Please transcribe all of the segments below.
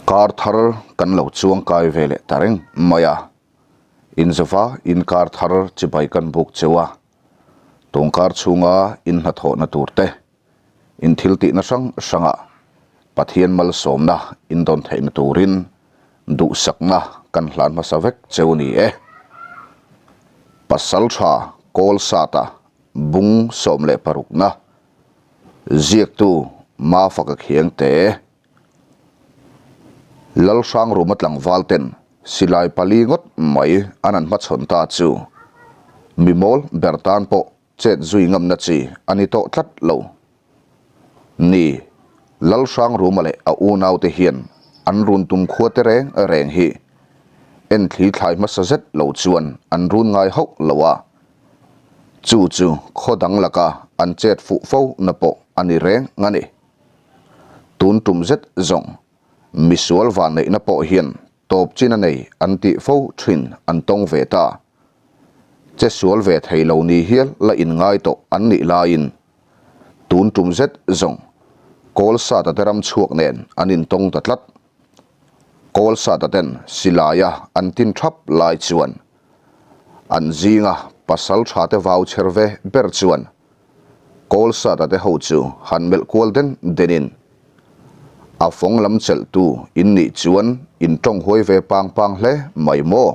Kar thar kan lo chuang kai ve leh ta reng mai a, inzova inkar thar chibai kan buk cheu a, tungkar chhunga in hnathawhna tur te, in thil tihna hrang hrangah Pathian malsawmna in dawn theihna turin duhsakna kan hlan hmasa vek cheu ni e. Pasaltha Kawlsata bung 16 na Ziaktu Mafaka Khiangte, Lalhrangruma tlangval ten silai pali ngawt mai an an hmachhawn ta chu mi mawl ber tan pawh chet zui ngamna chi a ni tawh tlat lo. Ni, Lalhrangruma leh a unaute hian an run tum khua te reng reng hi enthli thlai hmasa zet lo chuan an run ngai hauh lo a. Chu chu khaw dang laka an chet fuh fo na pawh a ni reng a ni. Tun tum zet zawng misual vanneihna pawh hian tawp chin a nei an tih fo thin an tawng ve ta. Che sual ve thei lo ni hial la inngai tawh an nih laiin tun tum zet zawng kawl sata te ram chhuak nen an intawng ta tlat. Kawl sata ten silaia an tin thap lai chuan An zinga pasal tha te vau chher ve ber chuan Kawlsata te ho chu han melh kual den denin a fawng lam chelhtu in nih chuan in tawng huai ve pang pang hle mai maw?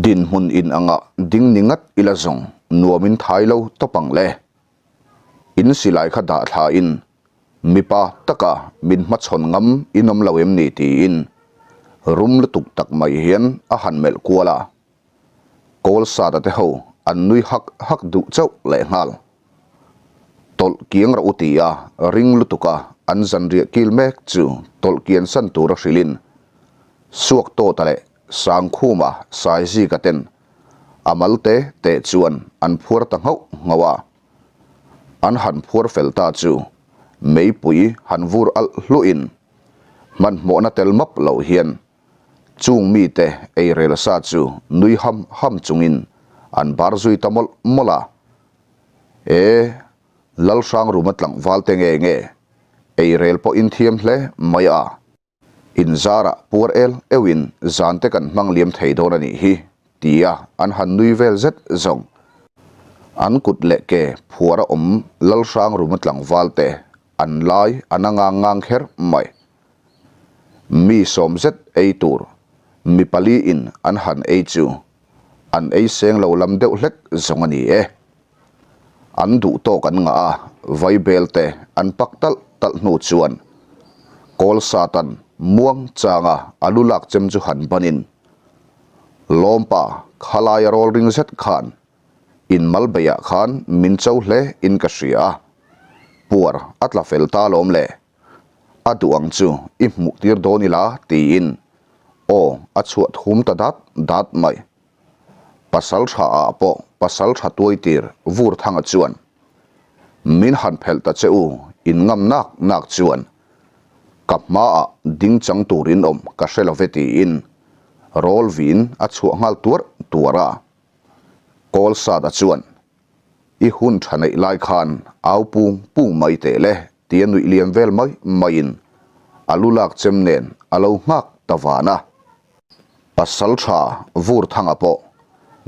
Dinhmun in anga ding ni ngat ila zawng nuamin thai lo tawp ang le. In silai kha dah thla in mipa taka min hmachhawn ngam in awm lo em ni tiin rum lutuk tak mai hian a han melh kual a. Kawl Sada te ho an nui hak hak duh chauh lehnghal. Tawlh kiang rawh u tia ring lutuk a an zanriah kil mek chu tawlh kian san tura hrilhin Suak Tawta leh Sangkhuma Saizika ten A mal te te chuan an phuar ta nghauh nghauh a. An han phuar fel ta chu meipui han vur alh hluhin hmanhmawhna tel map loh hian chung mite ei rel sa chu nui ham ham chungin an bar zui ta mawlh mawlh a. E, Lalhrangruma tlangval te nge nge ei rel pawh in thiam hle mai a. Inzarah puar el euhin zan te kan hmang liam thei dawn a nih hi, tia an han nui vel zet zawng. An kut leh ke phuar a awm Lalhrangruma tlangval te an lai a na ngang ngang kher mai. Mi sawm zet ei tur mi pali in an han ei chu an ei seng lo lam deuh hlek zawng a ni e. An duh tawk an ngah a, vaibel te an pak talh talh hnu chuan Kawl Satan muang changa a lu lak chem chu han banin Lawmpa khalaia rawl ring zet khan in mal beiah khan min cho hle in ka hria a, puar a tla fel ta lawm le, a duh ang chu i hmuh tir dawn ila tiin aw a chhuah thum ta dat dat mai. Pasal tha ah pawh pasal tha tuai tir vur thanga chuan min han phelh ta che u in ngam nak nak chuan ka hma ah ding chang tur in awm ka hre lo ve tiin rawl vin a chhuah nghal tuar tuar a. Kawl Sada chuan i hun tha neih lai khan au pung pung mai teh le tia nuih liam vel mai mai in a lu lak chem nen a lo nghak ta van a. Pasal tha vur thanga pawh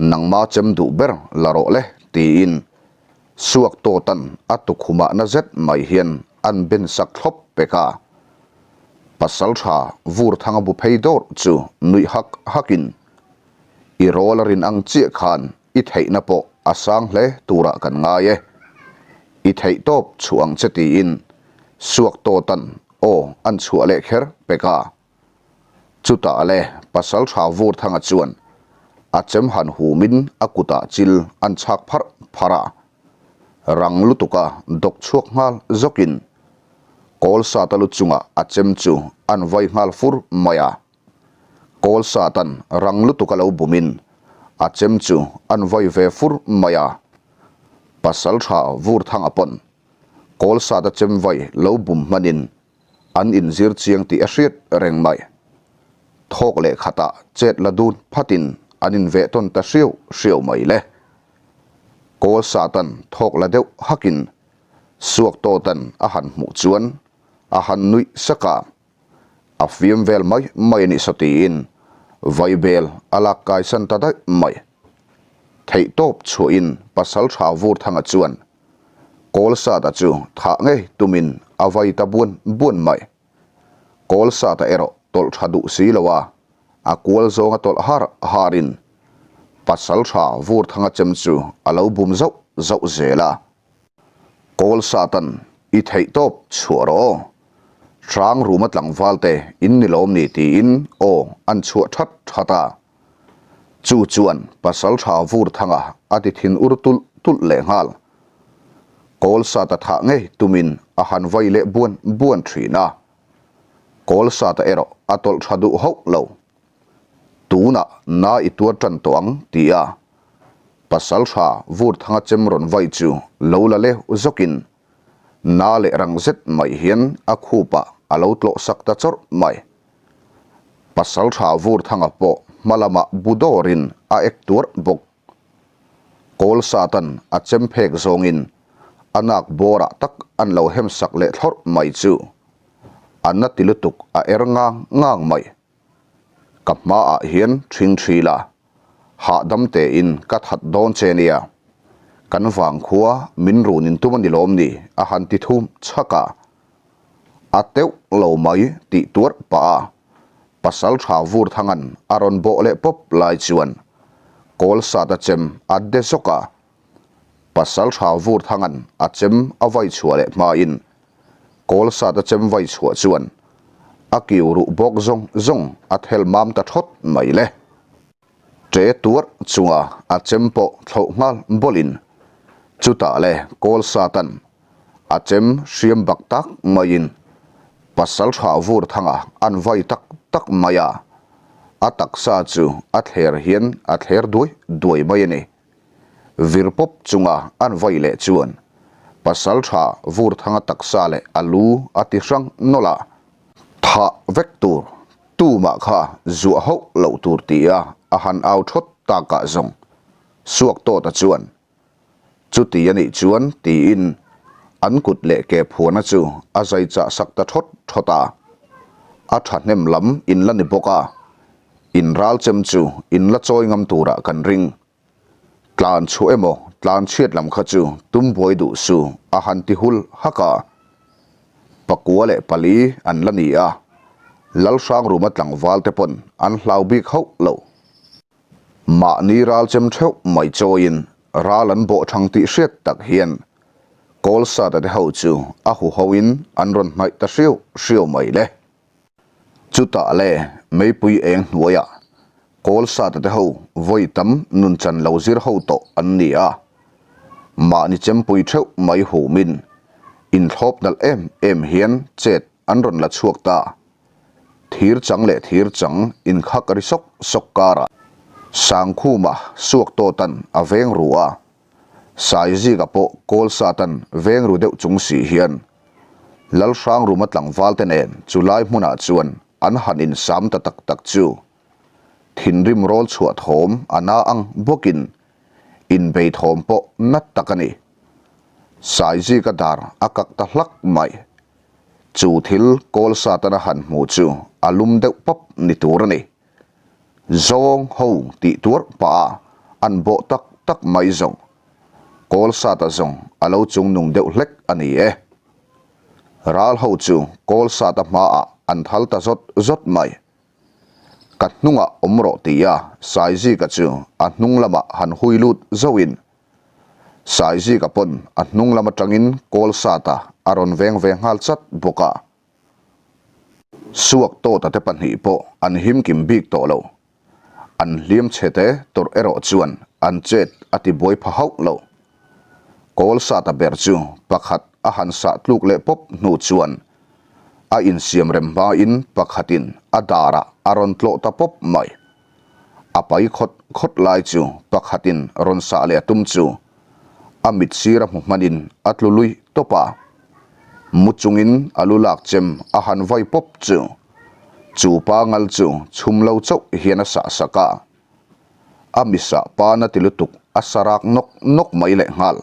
nangma chem duh ber la rawh le tiin Suak Tawtan a tukhumah na zet mai hian an ben sak thlawp pek a. Pasal tha vur thanga bu phei dawrh chu nuih hak hakin i rawl a rin ang chiah khan i theihna pawh a sang hle turah kan ngai e. I theih tawp chhuah ang che tiin Suak Tawtan aw an chhuah leh kher pek a. Chutah le pasal tha vur thanga chuan a chem han humin a kutah chil an chhak pharh pharh a, rang lutuka dawk chhuak nghal zawkin kawl sata lu chungah a chem chu an vai nghal fur mai a. Kawl satan rang lutuka lo bumin a chem chu an vai ve fur mai a. Pasal tha vur thanga pawn kawl sata chem vai lo bum hmanin An inzir chiang tih a hriat reng mai. Thawk leh khatah chet la dun phatin an inveh tawn ta hriau hriau mai le. Kawl Satan thawk la deuh hakin Suak Tawtan a han hmuh chuan a han nuih sak a. A fiam vel mai mai a nih saw tiin vaibel a lak kaisan ta daih mai. Theihtawp chhuahin Pasalṭha Vurthanga chuan Kawlsata chu thah ngei tumin a vai ta buan buan mai. Kawlsata erawh tawlh tha duh si lo a, a kual zawnga tawlh har harin Pasalṭha Vurthanga chem chu a lo bum zauh zauh zel a. Kawlsatan i theihtawp chhuah rawh aw. Hrang ruma tlangval te in ni lawm ni tiin aw an chhuah that that a. Chu chuan Pasalṭha Vurthanga a ti thin ur tulh tulh leh nghal. Kawlsata thah ngei tumin a han vai leh buan buan thin a. Kawlsata erawh a tawlh tha duh hauh lo. Tunah na i tuar tan tawh ang ti a Pasalṭha Vurthanga chem rawn vai chu lo la leuh zawkin Na leh rang zet mai hian a khupah a lo tlawh sak ta chawrh mai. Pasalṭha Vurthanga pawh hma lamah bu dawrin a ek tuarh bawk. Kawl Satan a chem phek zawngin a nak bawrah tak an lo hem sak leh thlawrh mai chu a na ti lutuk a er ngang ngang mai. Ka hmaah hian ṭhing ṭhi la, hahdam tein ka that dawn che nia. Kan vangkhua min run in tum a ni lawm ni a han ti thum chhak a. A teuh lo mai tih tuarh pah a, pasal tha vur thangan a rawn bawh leh pawp lai chuan kawl sat a chem a de zawk a. Pasal tha vur thangan a chem a vai chhuah leh hmain kawl sat a chem vai chhuah chuan a kiu ruh bawk zawng zawng a thel mam ta thawt mai le. Ṭe tuarh chunga a chem pawh thlauh nghal bawlhin chutah le kawl satan a chem hriam bak tak maiin pasal tha vur thanga an vai tak tak mai a, a taksa chu a thler hian a thler duai duai mai a ni. Vir pawp chunga an vai leh chuan pasal tha vur thanga taksa leh a lu a ti hrang nawlh a, thah vek tur tumah kha zuah hauh loh tur tia a han au thawt takah zawng suak tawta chuan Chuti a nih chuan tiin an kut leh ke phuana chu a zai chah sak ta thawt thawt a. A thahnem lam in la ni bawk a, in ral chem chu in la chawi ngam turah kan ring. Tlan chhuah emaw tlan chhiat lam kha chu tum buai duh su a han ti hul hak a. Pakua leh pali an la ni a, Lalhrangruma tlangval te pawn an hlau bik hauh lo. Mahni ral chem theuh mai chawiin ral an bawh thang tih hriat tak hian Kawlsata te ho chu a huhoin an rawn hnaih ta hriau hriau mai le. Chutah le meipui eng hnuaiah Kawlsata te ho vawi tam nun chan lo zir ho tawh an ni a, mahni chempui theuh mai humin inthlawp nalh em em hian chet an rawn la chhuak ta. Thir chang leh thir chang inkhak ri sawk sawk karah Sangkhuma suak tawtan a veng ru a, Saizika pawh kawl satan veng ru deuh chung si hian Lalhrangruma tlangval te nen chu lai hmunah chuan an han insam ta tak tak chu thinrim rawl chhuah thawm a na ang bawkin inbei thawm pawh nat tak a ni. Saizika dar a kak ta hlak mai. Chu thil kawl satana han hmu chu a lum deuh pawp ni tur a ni. Zawng ho tih tuarh pah a an bawh tak tak mai zawng. Kawl sata zawng a lo chungnung deuh hlek a ni e. Ral ho chu kawl sata hmaah an thal ta zawt zawt mai. Ka hnungah awm rawh tia Saizika chu a hnung lamah han hui lut zauhin Saizika pawn a hnung lam atangin kawl sata a rawn veng ve nghal chat bawk a. Suak tawta te pahnih pawh an him kim bik tawh lo. An hliam chhe te tawrh erawh chuan an chet a ti buai pha hauh lo. Kawl sata ber chu pakhat a han sah tluk leh pawp hnu chuan a insiam rem hmain pakhatin a darah a rawn tlawh ta pawp mai. A pai khawt khawt lai chu pakhatin rawn sah leh a tum chu a mit sir a hmu hmanin a tlu lui tawp a. Mu chungin a lu lak chem a han vai pawp chu chu pa ngal chu chhum lo chauh hian a sah sak a. A misah pa na ti lutuk a sa rak nawk nawk mai leh nghal.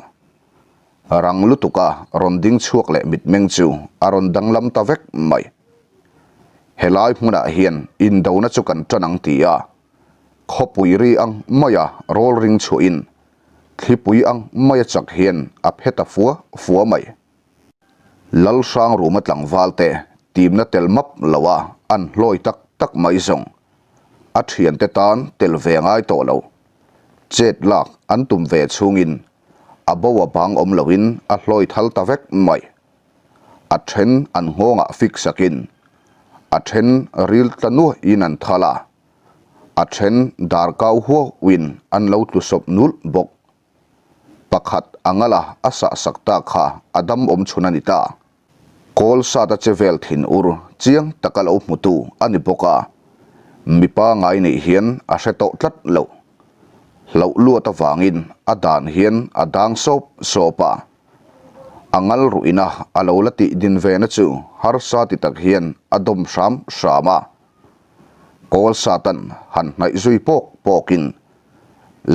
Rang lutuka rawn ding chhuak leh mitmeng chu a rawn danglam ta vek mai. Helai hmunah hian indona chu kan ṭan ang ti a, khawpui ri ang maia rawl ring chhuahin thlipui ang maia chak hian a phe ta fua fua mai. Lalhrangruma tlangvalte timna tel map loa an hlawi tak tak mai zawng a thiante tan tel ve ngai tawh lo. Chet lak an tum ve chhungin a bo a bang awm loin a hlawi thal ta vek mai. A then an nghawngah fik sakin a then ril tla nuahin an thal a, a then dar kau huauin an lo tlu sawp nulh bawk. Pakhat a ngal a, a sah sak ta kha a dam awm chhun a ni ta. Kawl sat a che vel thin ur chiang taka lo hmutu a ni bawk a, mipa ngai nih hian a hre tawh tlat lo. Hlauh luat avangin a dan hian a dang sawp sawp a, a ngal ruihna a lo la tih din ve na chu harsa ti tak hian a dawm hram hram a. Kawl satan han hnaih zui pawk pawkin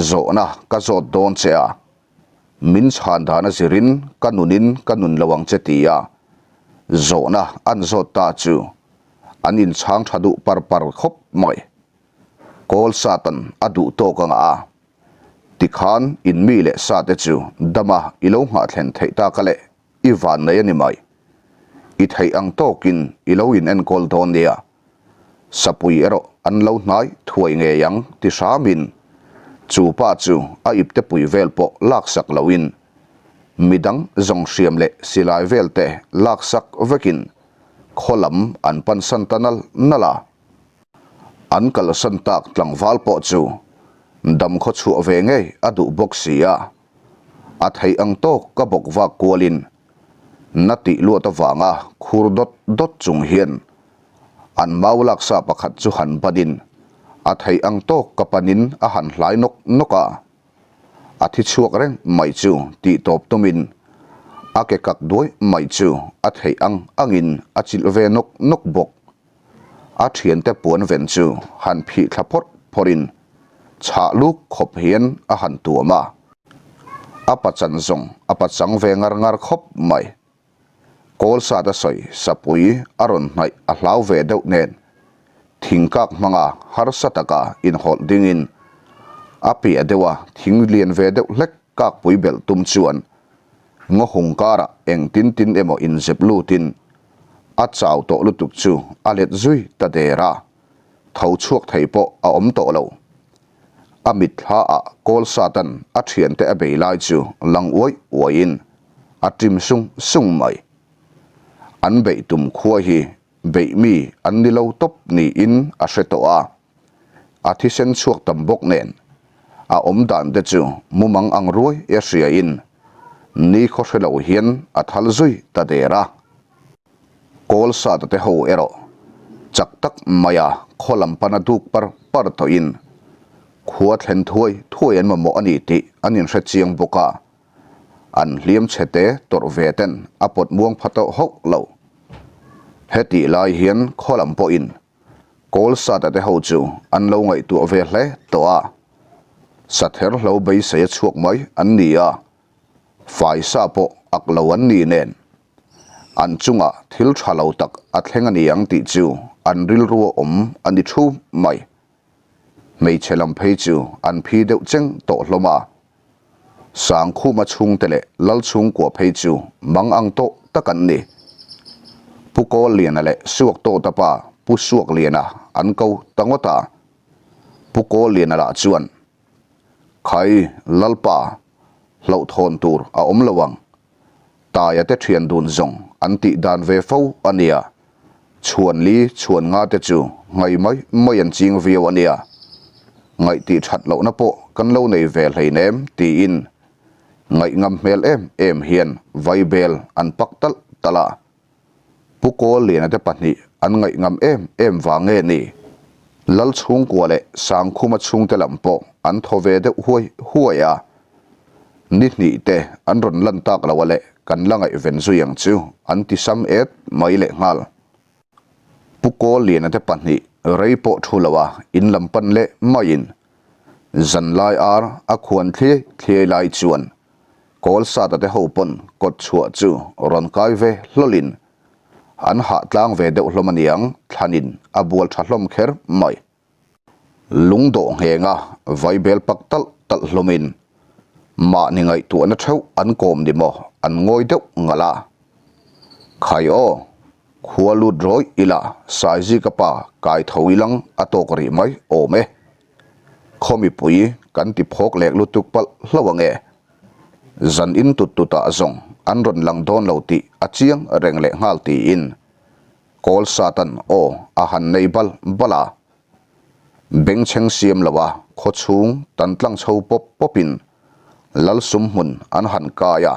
Zawhna ka zawt dawn che a, min chhan dan a zirin ka nunin ka nun lo ang che ti a, zawhna an zawt ta chu an inchhang tha duh par par khawp mai. Kawl satan a duh tawk anga a, tikhan in mi leh sa te chu dama i lo nghah thlen theih tak a leh i van nei a ni mai. I theih ang tawkin i lo in enkawl dawn nia. Sapui erawh an lo hnai thuai ngei ang ti hramin chu pa chu a ipte pui vel pawh laksak loin midang zawng hriam leh silai vel te laksak vekin khaw lam an pansan ta nal nal a. An kalsan tak tlangval pawh chu dam khaw chhuah ve ngei a duh bawk si a, a theih ang tawk ka bawk vak kualin na tih luat avanga khur dawt dawt chung hian an mau laksa pakhat chu han banin a theih ang tawk ka panin a han hlai nawk nawk a, a thi chhuak reng mai chu tih tawp tumin a ke kak duai mai chu a theih ang angin a chilh ve nawk nawk bawk. A thiante puan ven chu han phih thla phawrh phawrhin chhah luk khawp hian a han tuam a, a pachan zawng a pachang ve ngar ngar khawp mai. Kawl sat a sawi sapui a rawn hnaih a hlau ve deuh nen thingkak hmanga harsa taka inhawlh dingin a piah deuha thing lian ve deuh hlek kakpui belh tum chuan ngawhung karah engtin tin emaw inzep lutin a chau tawh lutuk chu a let zui ta der a, tho chhuak thei pawh a awm tawh lo. A mitthla ah kawl satan a thiante a bei lai chu lang uai uaiin a ṭim sung sung mai. An beih tum khua hi beih mi an ni lo tawp niin a hre tawh a, a thisen chhuak tam bawk nen a awm dan te chu mumang ang ruai e hriain ni khaw hre lo hian a thal zui ta der a. Kawl sata te ho erawh chak tak maia khaw lam pana duk par par tawhin khua thlen thuai thuai an mamawh a ni tih an inhre chiang bawk a, an hliam chhe te tawrh ve ten a pawt muang pha tawh hauh lo. Hetih lai hian khaw lam pawhin Kawl sata te ho chu an lo ngaihtuah ve hle tawh a, sather hlo beisei a chhuak mai an ni a, faisa pawh ak lo an ni nen. An chungah thil tha lo tak a thleng a ni ang tih chu an rilru a awm a ni thu mai. Hmeichhe lam phei chu an phi deuh cheng tawh hlawm a. Sangkhuma chhungte leh Lalchhungkua phei chu mang ang tawh tak an ni. Pu Kawlliana leh Suaktawta pa Pu Suakliana an ko ta ngawt a. Pu Kawlliana lah chuan, Khai, Lalpa, hlauhthawn tur a awm lo ang. Taia te thian dun zawng an tih dan ve fo a nia, chhuan li chhuan nga te chu ngai mai mai an ching viau a nia, ngaih tih that lohna pawh kan lo nei ve hleinem tiin ngaih ngam hmel em em hian vaibel an pak talh talh a. Pu Kawlliana te pahnih an ngaih ngam em em vang nge ni? Lalchhungkua leh Sangkhuma chhungte lam pawh an thaw ve deuh huai huai a, ni hnih te an rawn lan tak lo a leh kan la ngaihven zui ang chu an ti sam et mai leh nghal. Pu Kawlliana te pahnih rei pawh thu lo a in lam pan leh maiin zanlai ar a khuan thliai thliai lai chuan Kawl sata te ho pawn kawt chhuah chu rawn kai ve hlawlin. An hah tlang ve deuh hlawm aniang, thlanin a bual tha hlawm kher mai. Lung dawh nghenga vaibel pak talh talh hlawmin mahni ngaihtuahna theuh an kawm ni maw an ngawi deuh ngalh a. Khai aw, khua lut rawih ila Saizika pa kai tho ilang a tawk rih mai awm e. Khaw mipui kan ti phawk lek lutuk palh hlauh ange. Zan in tut tutah zawng an rawn lang dawn lo tih a chiang reng leh nghal tiin Kawl Satan aw a han nei bal bal a. Bengchheng siam lo a khaw chhung tan tlang chho pawp pawpin Lal sum hmun an han kai a.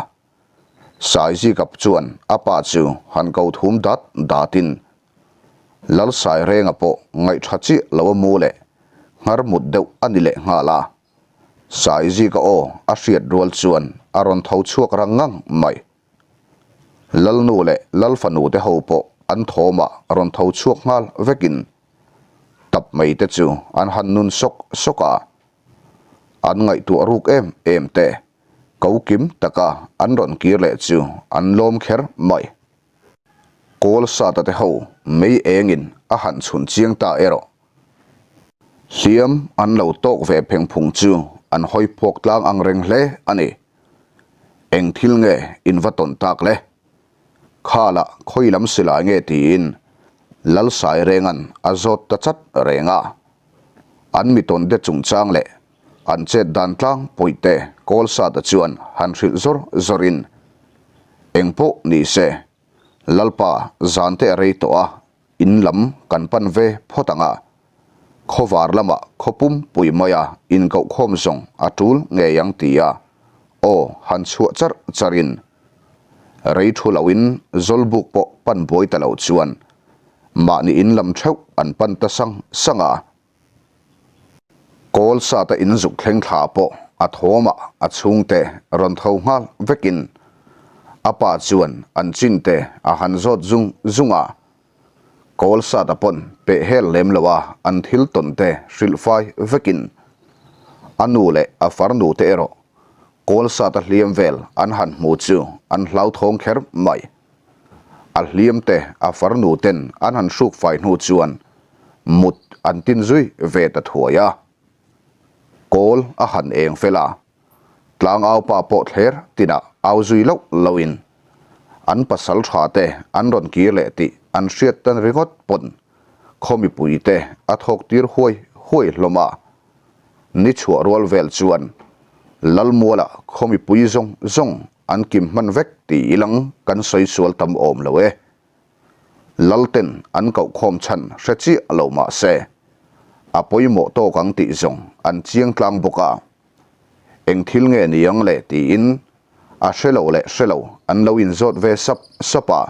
Saizikap chuan a pa chu han ko thum dat datin Lal Sairenga pawh ngaihṭha chiah lo a mu leh nghar mut deuh a ni leh nghal a. Saizika aw a hriat rual chuan a rawn tho chhuak rang ngang mai. Lalnu leh Lalfanu te ho pawh an thawmah rawn tho chhuak nghal vekin tap mai te chu an han nun sawk sawk a. An ngaihtuah ruk em em te ko kim taka an rawn kir leh chu an lawm kher mai. Kawl sata te ho mei engin a han chhun chiang ta erawh. Hliam an lo tawk ve pheng phung chu an hawi phawk tlang ang reng hle a ni. Eng thil nge in va tawn tak le? Khala khawi lam silai nge tiin Lalsai Renga'n a zawt ta chat reng a. An mi tawn te chungchang leh an chet dan tlang pawihte Kawlsata chuan han hrilh zawr zawrin, Eng pawh ni se, Lalpa zan te a rei tawh a, in lam kan pan ve phawt ang a. Khawvar lamah khaw pum pui maia inkohkhawm zawng a tul ngei ang ti a, aw han chhuah charh charhin rei thu loin Zawlbuk pawh pan buai ta lo chuan mahni in lam theuh an pan ta sang sang a. Kawl sata in zuk thleng thla pawh a thawmah a chhungte rawn tho nghal vekin a pa chuan an chinte a han zawt zung zung a. Kawl sata pawn peh hel lem lo a an thil tawn te hrilh fai vekin a nu leh a farnu te erawh kawl sata hliam vel an han hmu chu an hlauthawng kher mai. A hliam te a farnu ten an han hruk fai hnu chuan mut an tin zui ve ta thuai a. Kawl a han eng fel a, tlangau pa pawh thler tinah au zui loh lohin an pasal tha te an rawn kir leh tih an hriat tan ringawt pawn khaw mipui te a thawk tir huai huai hlawm a. Ni chhuah rual vel chuan Lalmuala khaw mipui zawng zawng an kim hman vek tih ilang kan sawi sual tam awm lo e. Lalten an kohkhawm chhan hre chiah lo mah se, a pawimawh tawk ang tih zawng an chiang tlang bawk a. Eng thil nge ni ang le tiin a hre lo leh hre lo an lo inzawt ve sap sap a.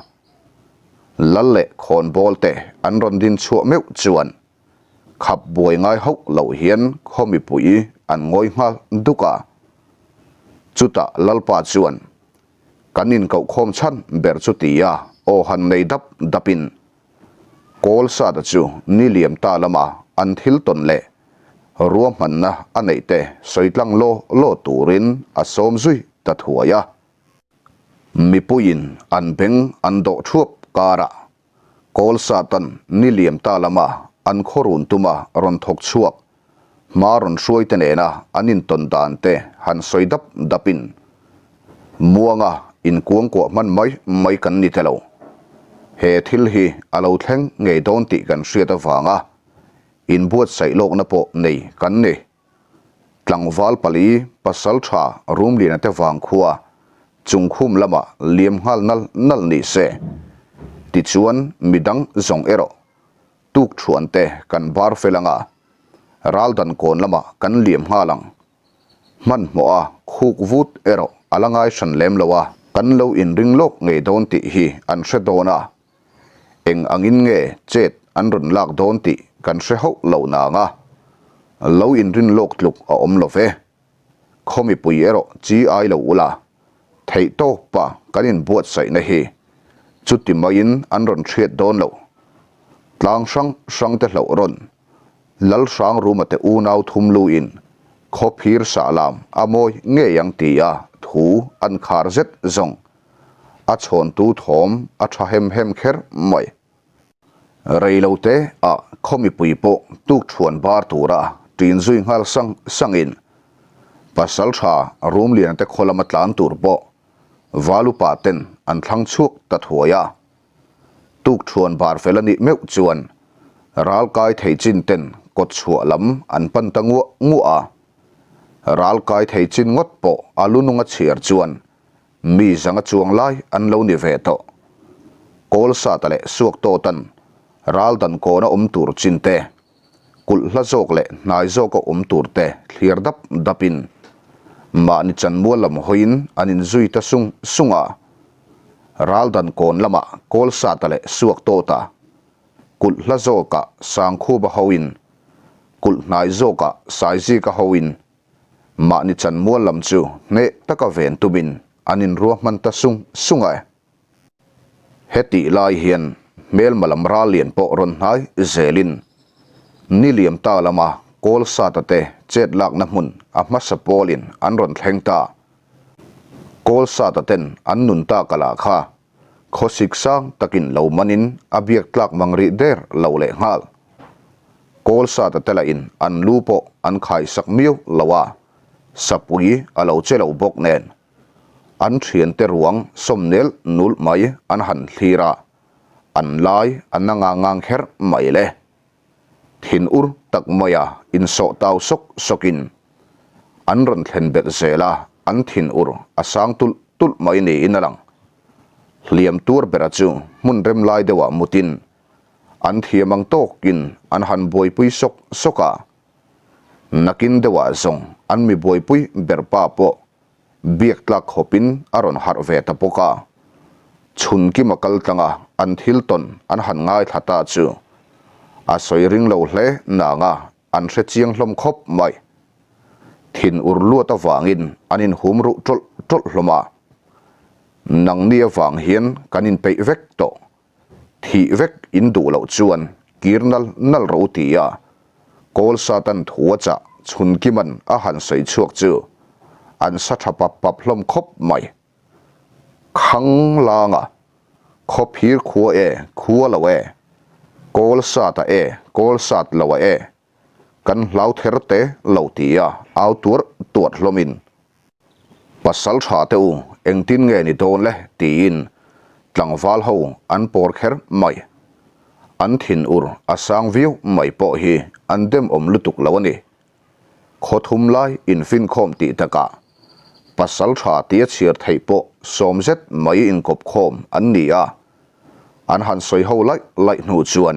Lal leh khawnbawl te an rawn din chhuah meuh chuan khap buai ngai hauh loh hian khaw mipui an ngawi nghal duk a. Chutah Lalpa chuan Kan inkohkhawm chhan ber chu ti a, aw han nei dap dapin Kawl Sata chu ni liam ta lama an thil tawn leh ruahmanna a neih te sawi tlang law law turin a sawm zui ta thuai a. Mipuiin an beng an dawh thuap karah Kawl Satan ni liam ta lama an khaw run tuma rawn thawk chhuak hma rawn hruai te nena an intawn dan te han sawi dap dapin Muanga inkuangkuah hman mai mai kan ni ta lo. He thil hi a lo thleng ngei dawn tih kan hriat avanga inbuatsaih lawkna pawh nei kan ni. Tlangval pali pasal tha Rumliana te vangkhua chungkhum lamah liam nghal nal nal ni se. Tichuan midang zawng erawh tuk thuan te kan bar fel anga raldan kawn lamah kan liam nghal ang. Hmanhmawh a khuk vut erawh a la ngai hran lem lo a, kan lo inring lawk ngei dawn tih hi an hre dawn a. Eng angin nge chet an rawn lak dawn tih kan hre hauh lo nang a, lo inrin lawk tluk a awm lo ve. Khaw mipui erawh chi ai lo ula, theih tawpa kan inbuatsaihna hi chuti maiin an rawn hriat dawn lo. Tlang hrang hrang te hlauh rawn Lalhrang Ruma te unau thum luin khaw phir sah lam a mawi ngei ang tia thu an khar zet zawng. A chhawntu thawm a tha hem hem kher mai. Rei lo te ah khaw mipui pawh tuk thuan bar tura ṭin zui nghal sang sangin Pasalṭha Rumliana te khaw lama tlan tur pawh Valupa ten an thlang chhuak ta thuai a. Tuk thuan bar fel a nih meuh chuan ral kai thei chin ten kawt chhuah lam an pan ta nguah nguah a. Ral kai thei chin ngawt pawh a lu nunga chhiar chuan Mi zanga chuang lai an lo ni ve tawh. Kawl sata leh suak tawtan ral dan kawna awm tur chin te, kulh hla zawk leh hnai zawka awm tur te thlir dap dapin mahni chanmual lam hawiin an inzui ta sung sung a. Ral dan kawn lamah kawl sata leh suak tawta kulh hla zawkah Sangkhuba hoin, kulh hnai zawkah Saizika hoin Mahni chanmual lam chu hneh taka ven tumin an inruahman ta sung sung a. Hetih lai hian hmelma lam ral lian pawh rawn hnai zelin ni liam ta lama kawl sata te chet lakna hmun a hmasa pawlin an rawn thleng ta. Kawl sata ten an nun tak a lah kha Khawsik sang takin lo manin a biak tlak mang rih der lo leh nghal. Kawl sata te lahin an lu pawh an khaisak miau lo a, sapui a lo che lo bawk nen. An thiante ruang sawm nel nul mai an han thlir a, an lai a na ngang ngang kher mai le. Thin ur tak maia insawh tau sawk sawkin an rawn thlen belh zel a, an thin ur a sang tulh tulh mai niin a lang. Hliam tur bera chu hmun rem lai deuhah mutin an thiam ang tawkin an han buaipui sawk sawk a, nakin deuhah zawng an mi buaipui ber pa pawh biak tlak khawpin a rawn harh ve ta bawk a. Chhun kima kal tlanga an thil tawn an han ngaithla ta chu a sawi ring lo hle nanga an hre chiang hlawm khawp mai. Thin ur luat avangin an inhum ruh tawlh tawlh hlawm a. Nangni avang hian kan inpeih vek tawh. Thih vek in duh loh chuan kir nal nal ro ti a, Kawl Satan thu a chah chhun Kiman a han sawi chhuak chu an sa tha pap pap hlawm khawp mai. Khang langa khaw phir khua e khua lo e, Kawl Sata e Kawl Sat lo a e, kan hlau ther te lo ti a au tuarh tuarh hlawmin Pasal tha te u, engtin nge ni dawn le? tiin tlangval ho an pawr kher mai. An thin ur a sang viau mai pawh hi an demawm lutuk lo a ni. Khaw thum lai infinkhawm tih takah pasal tha tia chhiar theih pawh sawm zet mai inkawpkhawm an ni a, an han sawi ho laih laih hnu chuan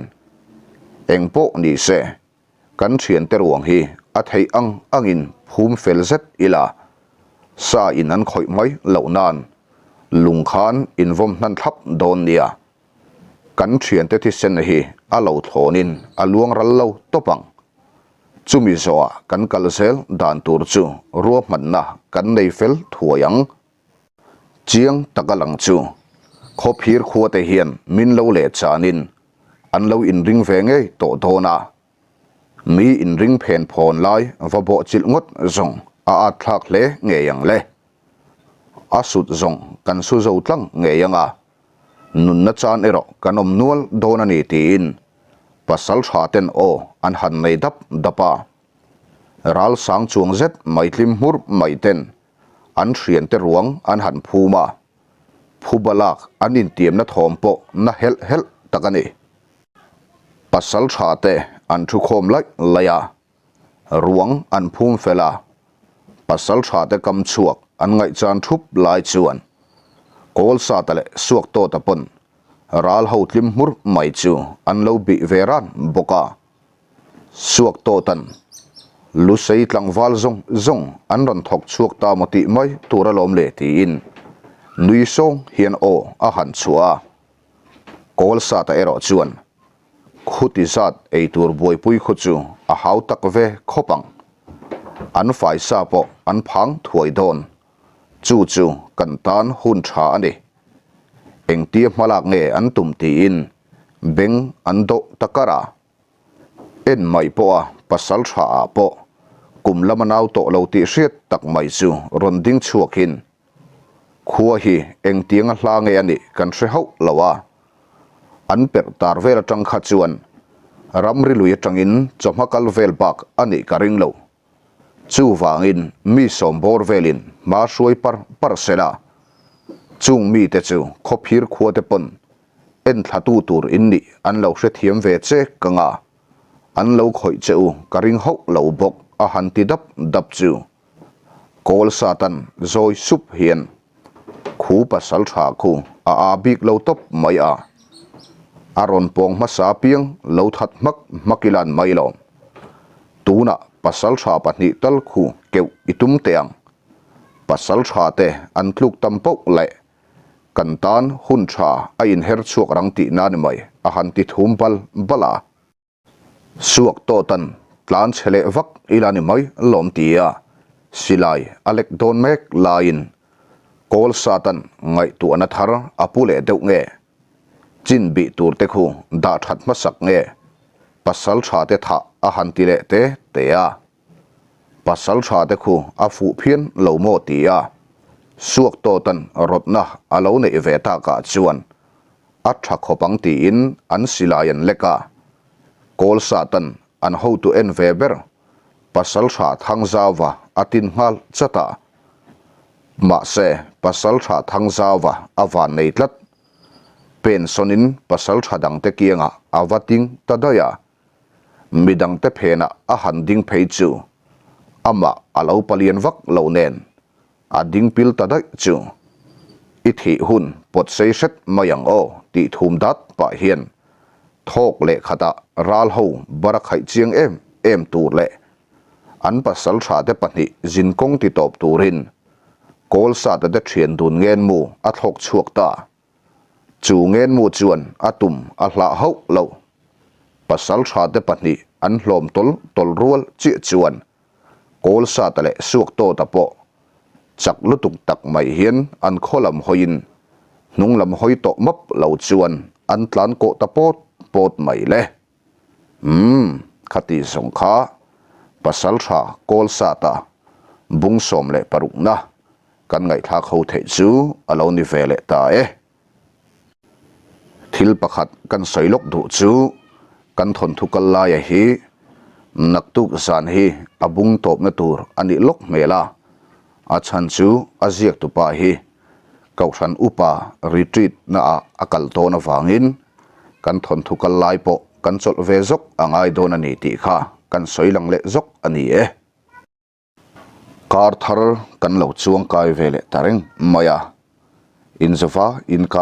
engpawh ni se Kan thiante ruang hi a theih ang angin phum fel zet ila, sa in an khawih mai loh nan lung khan in vawm hnan thlap dawn nia. Kan thiante thisen hi a lo thlawnin a luang ral lo tawp ang. Chumi zawhah kan kal zel dan tur chu ruahmanna kan nei fel thuai ang. Chiang taka lang chu khawphir khuate hian min lo leh chanin an lo inring ve ngei tawh dawn a, mi inring phen phawn lai va bawh chilh ngawt zawng a at thlak hle ngei ang le. A sut zawng kan su zo tlang ngei ang a, nunna chan erawh kan awm nual dawn a ni tiin pasal tha ten aw an han nei dap dap a. Ral sang chuang zet mai tlim hmur mai ten an thiante ruang an han phum a, phuba lak an intiamna thawm pawh na helh helh tak a ni. Pasal tha te an thu khawm laih laih a, ruang an phum fel a, pasal tha te kam chhuak an ngaihchan thup lai chuan Kawlsata leh Suaktawta pawn ral ho tlim hmur mai chu an lo bih ve ran bawk a. Suak tawtan Lusei tlangval zawng zawng an rawn thawk chhuak ta maw tih mai tur alawm le tiin nui sawng hian aw a han chhuah a. Kawl sata erawh chuan khuti zat ei tur buaipui khu chu a hau tak ve khawp ang. An faisa pawh an phang thuai dawn. Chu chu kan tan hun tha a ni. Engtia hmalak nge an tum tiin Beng an dawh ta kar a, en mai pawh a pasal tha ah pawh kum lama nau tawh lo tih hriat tak mai chu rawn ding chhuak in. Khua hi engtianga hla nge a nih kan hre hauh lo a, an perh tar vel atang kha chuan ramri lui atangin chawhma kal vel bak a nih ka ring lo. Chuvangin mi sawm bawr velin hma hruai par par sela, chung mite chu khawphir khuate pawn enthlatu tur in nih an lo hrethiam ve che ka nga, an lo khawih che u ka ring hauh lo bawk a han ti dap dap chu. Kawl Satan zawi sup hian khu pasal tha khu a aa bik lo tawp mai a, a rawn pawng hmasa piang lo that hmak hmak i lan mai lo. Tunah pasal tha pahnih tal khu keuh i tum teh ang. Pasal tha te an tluk tam poh leh kan tan hun tha a inher chhuak rang tihna ni mai a han ti thum bal bal a. Suak tawtan tlan chhe leh vak ila ni mai lawm ti a, silai a lek dawn mek laiin Kawl Satan ngaihtuahna thar a pu leh deuh nge? Chin bih tur te khu dah that hmasak nge? Pasal tha te thah a han ti leh te te a. Pasal tha te khu a fuh phian lo maw ti a, Suak tawtan rawtna a lo neih ve takah chuan A tha khawp ang tiin an silai an lek a. Kawl Satan an hotu en ve ber Pasaltha Thangzauva a tin nghal chat a. Mahse, Pasaltha Thangzauva a van nei tlat. Pen sawnin Pasaltha dangte kiangah a va ting ta daih a. Midangte phenah a han ding phei chu amah a lo palian vak lo nen A ding pil ta daih chu. I thih hun pawt sei hret mai ang aw tih thum dat pah hian thawk leh khatah ral ho bar a khaih chiang em em tur leh an pasal tha te pahnih zin kawng ti tawp turin kawl sata te thian dun ngen mu a thlawk chhuak ta. Chu ngen mu chuan a tum a hlah hauh lo. Pasal tha te pahnih an hlawm tawl tawl rual chiah chuan Kawl sata leh suak tawta pawh chak lutuk tak mai hian an khaw lam hawiin hnung lam hawi tawh map lo chuan an tlan kawh ta pawt pawt mai le. Umm, khati zawng kha pasal tha kawl sata bung 16 na kan ngaihthlak ho theih chu a lo ni ve leh ta e. Thil pakhat kan sawi lawk duh chu kan thawnthu kal laia hi naktuk zan hi a bung tawpna tur a nih lawk hmel a, a chhan chu a ziak tupa hi Kohhran upa retreat na ah a kal dawn avangin kan thawnthu kal lai pawh kan chawlh ve zawk a ngai dawn a ni tih kha kan sawi lang leh zawk a ni e. Kar thar kan lo chuang kai ve leh ta reng mai a, inzova inkar.